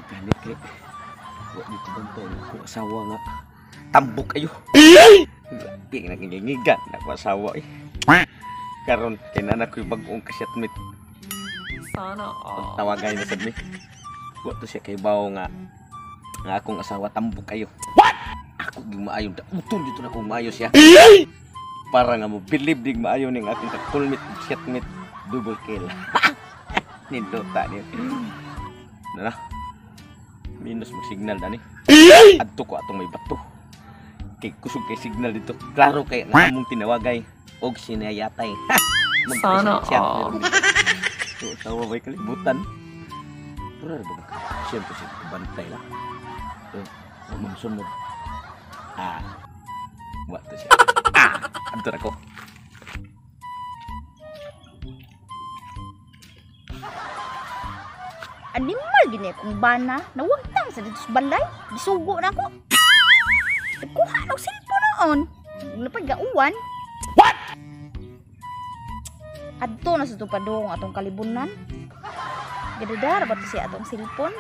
Ganit kay wa dito bantay ko asawa nga tambok ayo. Grabe nangingigan na ko asawa eh. Karon kay nana ko'y bag-ong kasyatmit. Sana all. Tawagay na sad mi. Wa to siya kay bawo nga nga akong asawa tambok ayo. What? Ako gyud maayo dauton dito na akong maayo siya. Para nga mo believe dig maayo ning akong kakulmit ug syatmit double kill. Nindota niyo. Nana. Minus mag signal dani. Adto ko atong may bato. Kay kusog kay signal dito. Klaro kay ang among tinawagay og sinayatay. Sana all. So, tawa ba'y kalibutan? Pero ano ba? Siyempre siya bantay lang. Eh, huwag sunod. Ah, what to siya? Ah, adto na ko. Animal gini kung bana, nawagtang sa dito sa balay, gisugo na ako. Nagkuha ng cellphone noon. Napagauwan. What? Adto na sa tupadong atong kalibunan. Gadadara ba to siya atong cellphone?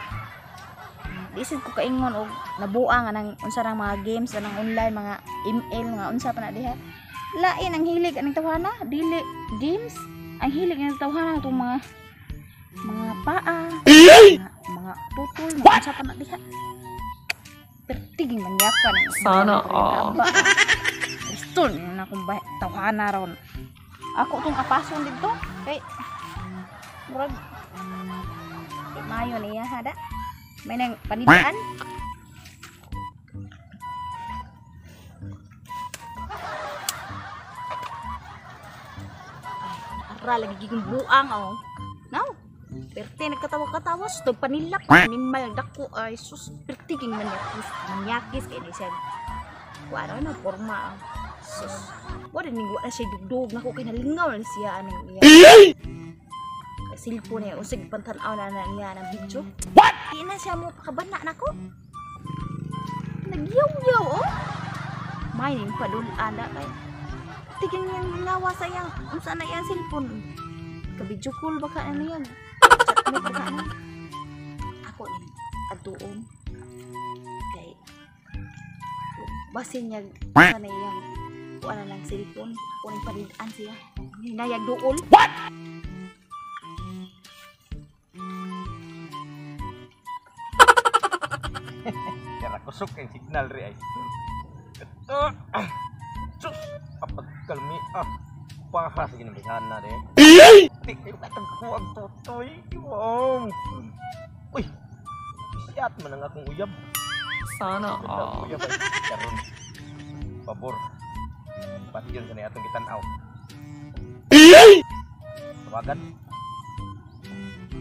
Disid ko kaingon og nabuang anang unsa rang mga games anang online, mga ML, mga unsa pa na diha. Lain ang hilig aning tawhana, dili games. Ang hilig ang tawhana atong mga paa, mga tutol, mga unsa pa na diha. Pertiging manyakan. Sana all. Gusto na akong tawhana ron. Ako itong kapason dito. Kay, murag, mayo niya, hada. May nang panidaan. Ay, naara, lagi giging buang, oh. Now, perte nagkatawa-katawa, sus, panilap, animal, dako, ay, sus, pertiging manyakis, manyakis, kaya di siya, wala na, forma, oh. Sus, wala ni wala siya dugdog na ko kay nalingaw na siya anong iya. Cellphone niya, usig pantanaw na na niya ng video. What? Di na siya mo pakabana nako. Nagyaw-yaw oh. May ning padul-an na kay. Tignan niyang lawa sa iyang unsa na iyang cellphone. Ka-video call baka na niya. Chatmate baka na. Ako ni adtuon. Kay basin niya unsa na iyang kuan na lang cellphone. Ako ning padul-an siya. Hinayag duol. What? Kaya kusog kay signal ri ay. Ito. Sus, apagkalmi ah. Paha sa ginamihan na rin. Di kayo katagko ang totoy. Wow. Uy. Siyat man ang akong uyab. Sana all. Uyab ay karon. Pabor. Patyon sa atong gitan-aw. Tawagan.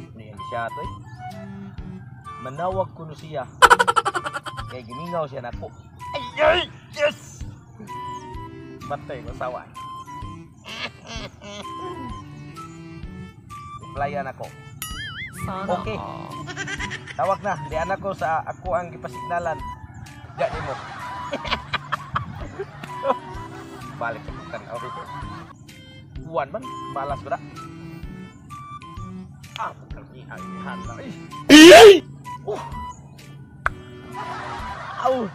Ano yan siya atoy? Manawag kuno siya. Kaya gimingaw siya nako. Ay, ay! Yes! Bantay ko sawa. Replyan ako. Sana Okay. all. Tawag na. Di anak ko sa ako ang gipasignalan. Diyan nimo. Balik sa pagtanaw dito. Buwan man. Balas ba na? Ah, pagkalmihan. Na. Ay! Oh! Aw!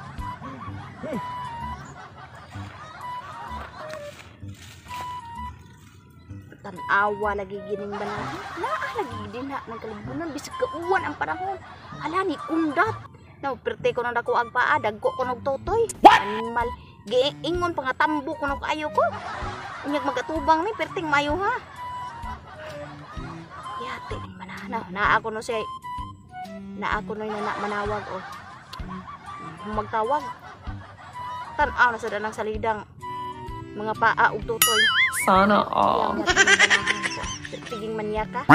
Tanawa lagi gining banahan. Naa lagi dinha ng kalibunan bisag kauwan ang panahon. Ala ni kundat. Now perte ko nang dako ang paa, dagko ko nog totoy. Animal giingon pa nga tambo kuno kaayo ko. Unyag magatubang mi perting mayo ha. Yate ning banahan. Naa ko no siya. Naa ko no na manawag oh. Magtawag. Tan-aw na sa danang salidang mga paa ug tutoy. Sana all. Tiging manyaka.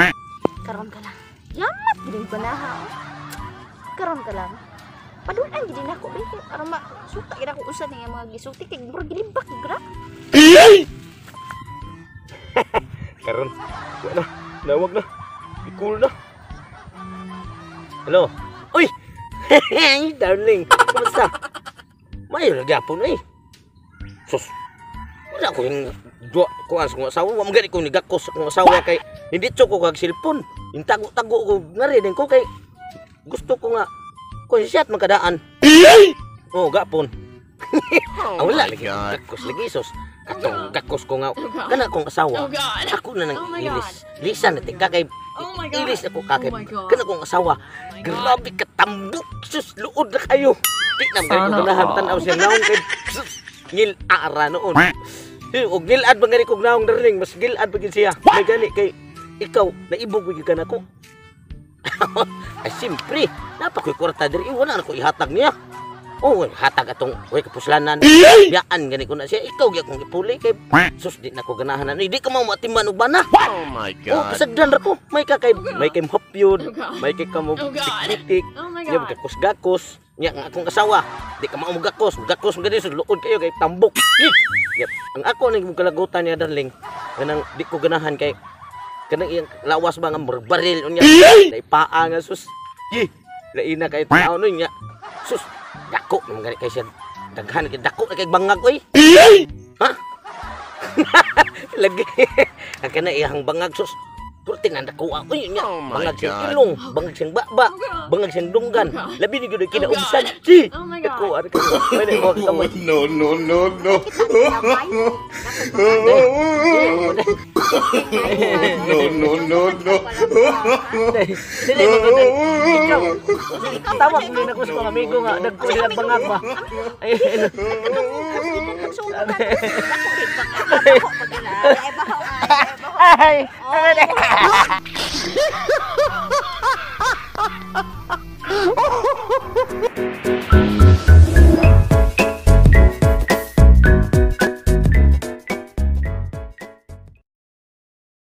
Karon ka lang. Yamat gining banaha. Oh. Karon ka lang. Padulan gid nako be. Aron ma suta gid ako usa ning mga gisuti kay murag gilibak gra. Karon. Wala na. Nawag na. Ikul na. Hello. Uy. Hey, darling. Kumusta? Mayo na gyapon eh. Sus. Wala ko yung Do kuan sa akong asawa, wa man gani ko nigakos sa akong asawa kay hindi ko kag cellphone. Yung tago-tago ko ngari din ko kay gusto ko nga ko siya at magkadaan. Oh, gapon. Ah, wala lagi gakos lagi sos. Katong gakos ko nga kana akong asawa. Oh God. Ako na nang Oh my ilis. Lisa na tika kay Oh my God. ilis ako ka kay Oh my God. kana akong asawa. Oh my God. Grabe katambok sus, luod na kayo. Di na gani ko Sana ganahan all. tan-aw siya naong kay sus, ngil ara noon. Eh, og gilad ba gani kog naong, darling, mas gilad pa gid siya. May gani kay ikaw naibog gyud ka nako. Ay siyempre, napakoy kwarta diri, eh, wala na ko ihatag niya. Oh, hatag atong way kapuslanan. Yaan gani ko na siya. Ikaw gyud akong gipuli kay sus, di na ko ganahan na. Di ka mao matiman og bana. Oh my Oh, God. kasagdan ra ko. May ka kay may kay hapyod, Oh God. may kay kamo Oh God. tik-tik. Oh my Nya God. gakos-gakos. Nya ang akong asawa, di ka mao gakos, gakos mo gani sa luod kayo kay tambok. Eh, Yep. Ang ako ning kalagutan niya, darling. Kanang di ko ganahan kay kanang iyang lawas ba nga murag baril unya. Dai paa nga sus. Yi, laina kay tao nun nya. Sus, dako naman gani kay siya. Daghan kay dako na kay bangag oy. Ha? Lagi. Ang kana iyang bangag sus. Purti na nakuha oy nya. Oh my Bangag siyang God. ilong, bangag siyang baba, Oh God. bangag siyang dunggan. Oh God. Labi ni gyud Oh kinaubsan. God. Si. Oh my God. Dako ari ka. May na ko kamay. No, no, no, no. Gamay. No, no, no, no. Dili mo gud ikaw. Tawag mo na ko sa mga amigo nga dagko sila bangag ba. Ay, Ay,